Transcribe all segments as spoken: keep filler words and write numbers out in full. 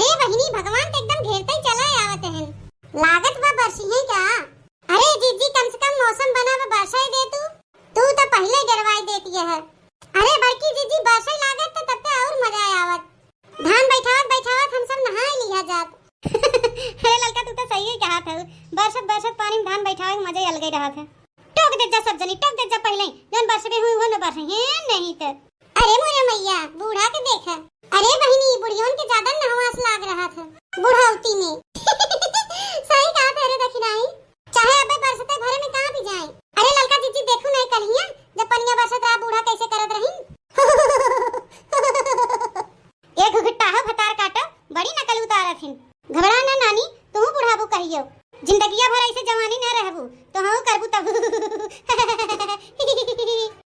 ए बहिनी, भगवान त एकदम घेरते ही चला आवत हन। लागत बा बरसिहे का? अरे जीजी, कम से कम मौसम बना बा, बरसाई दे तू। तू त पहिले डरवाई देती है। अरे बड़की जीजी, बरसाई लागत त तब त और मजा आवत। धान बैठावत बैठावत हम सब नहाए लिहा जात। अरे ललका, तू त सही ही कहत हऊ, बरसत बरसत पानी में धान बैठावे के मजा ही अलगे रहत है। टोक दे जा सब जनी, टोक दे जा पहिले, जौन बरसबे हुई हो न बरसे, हैं नहीं त। अरे मोरे मैया, बूढ़ा के देखा। अरे बहिनी, बुढ़ियोन के ज्यादा नहवास लाग रहत है बुढ़ौती में। सही कहत है रे दखिनाही, चाहे अबे बरसते भरे में कहाँ भी जाए। अरे ललका जीजी, देखू नहीं कलिया, जब पनिया बरसत रहा, बूढ़ा कैसे करत रही। एक घुट्टा हो भतार काटो, बड़ी नकल उतारत हिन। घबरा ना नानी, तू बुढ़ाबू कहियो, जिंदगिया भर ऐसे जवानी ना रहबू, तो हाँ करबू तब।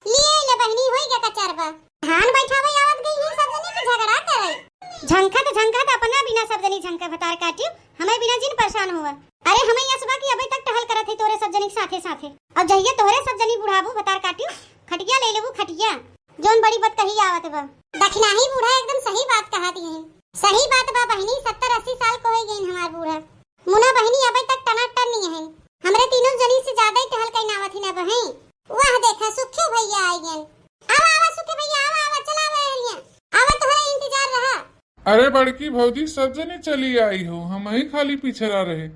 लिए ले बहिनी, होई गया कचरबा। धान बैठावे आवत गई ही सब जने के झगड़ा करे। झंखत झंखत अपना बिना सब जनी झंखा भतार काटियो, हमें बिना जिन परेशान हुआ। अरे हमें यस बा कि अबे तक टहल करत है तोरे सब जनी के साथे साथे। और जहिया तोरे सब जनी बुढ़ाबू भतार काटियो, खटिया ले लेबू खटिया। जौन बड़ी बात कही आवत बा। दखिनाही बूढ़ा एकदम सही बात कहत ही। सही बात बा बहिनी, सत्तर अस्सी साल को हो गई हमार बूढ़ा। मुना बहिनी अबे तक टनाटन नहीं है। हमरे तीनों जनी से ज्यादा ही टहल कहीं आवत ही ना बहिन। वाह देखा सुखे भैया आई गए। आवा आवा सुखे भैया, आवा आवा, चला आवा एलिया। आवा तोहरा इंतजार रहा। अरे बड़की भौजी, सब जने चली आई हो, हम ही खाली पिछड़ा रहे।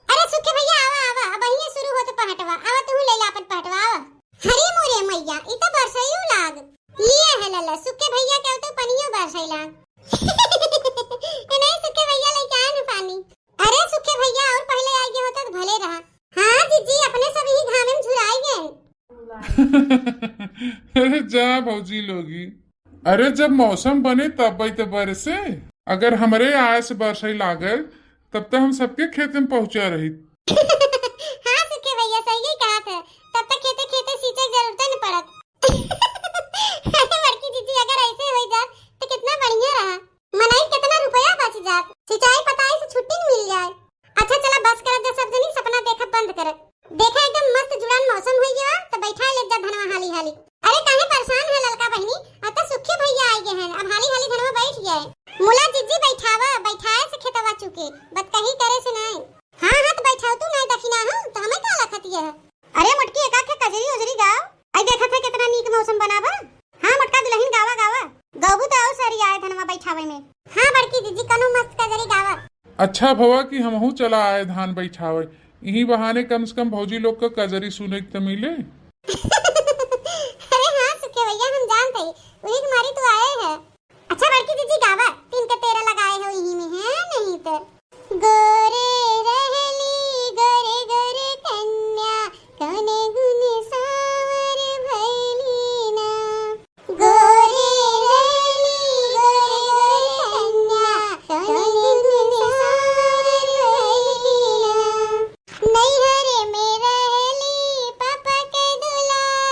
अरे सुखे भैया, आवा आवा, अब अहिए शुरू होत पहटवा, आवा तू ले ला अपन पहटवा, आवा। हरी मोरे मैया, ई तो बरसइयो लाग। लिए है लला, सुखे भैया के तो पनियो बरसई लाग। ए नहीं सुखे भैया, लेके आए न पानी। अरे सुखे भैया, और पहले आई गए होता तो भले रहा। हाँ जीजी, अपने सब ही घामे में झुराई गए। अरे जा भौजी लोगी, अरे जब मौसम बने तब तो बरसे, अगर हमरे आए से बरसई लागल तब तो हम सबके खेत में पहुँचा रही। हाँ सुखे भैया, सही ही कहा था, तब तक खेते खेते सींचे के जरूरत न पड़त। अरे बड़की जीजी, अगर ऐसे हो जात तो कितना बढ़िया रहा, मनई कितना रुपया बच जात, सिंचाई पताई से छुट्टी न मिल जाए। अच्छा चला बस करत जा सब जनी, सपना देखब बंद करत। देखा एकदम मस्त जुड़ान मौसम हो गया, तो बैठा ले जा धनवा हाली हाली। अरे काहे परेशान है ललका बहिनी, अब तो सुखे भैया आई गए हैं, अब हाली हाली धनवा बैठ गए। मुला जीजी बैठावा, बैठाए से खेतवा चुके, बतकही करे से नहीं। हाँ हाँ तो बैठाओ तू, नहीं दखिना हम तो हमें का लखत ये है। अरे मोटकी एका के कजरी उजरी गाओ। आई देखत है कितना नीक मौसम बना बा। हाँ मोटका दुलहिन गावा गावा। गौबू तो और सरी आए धनवा बैठावे में। हाँ बड़की जीजी कनो मस्त कजरी गावा। अच्छा भवा कि हमहू चला आए धान बैठावे, इही बहाने कम से कम भौजी लोग का कजरी सुने के तो मिले। अरे हाँ सुखे भैया हम जानते ही, वही तुम्हारी तो आए है। अच्छा बड़की जीजी गावा, तीन के तेरह लगाए हो इही में है नहीं तो। गोरे रहली गोरे गोरे कन्या, कौने गुण सावर भैली ना। गोरे रहली गोरे गोरे कन्या, कौने गुण सावर भैली ना। नैहर में रहली पापा के दुलार।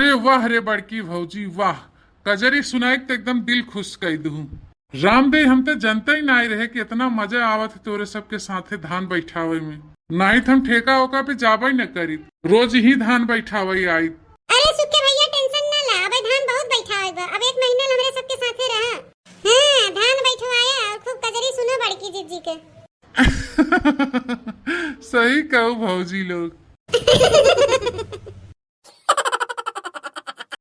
अरे वाह रे बड़की भौजी वाह, कजरी सुनाई के तो एकदम दिल खुश कई दू। रामदेव, हम तो जनते ही नाई रहे कि इतना मजा आवत है तोरे सबके साथे धान बैठावे में। नाई तो हम ठेका ओका पे जाबे न करी, रोज ही धान बैठावे आई। अरे सुक्के भैया, टेंशन ना ला, अबे धान बहुत बैठावे बा, अब एक महीना ले हमरे सबके साथे रहा। हाँ, धान बैठवाया और खूब कजरी सुनो बड़की जिज्जी के। सही कहू भौजी लोग।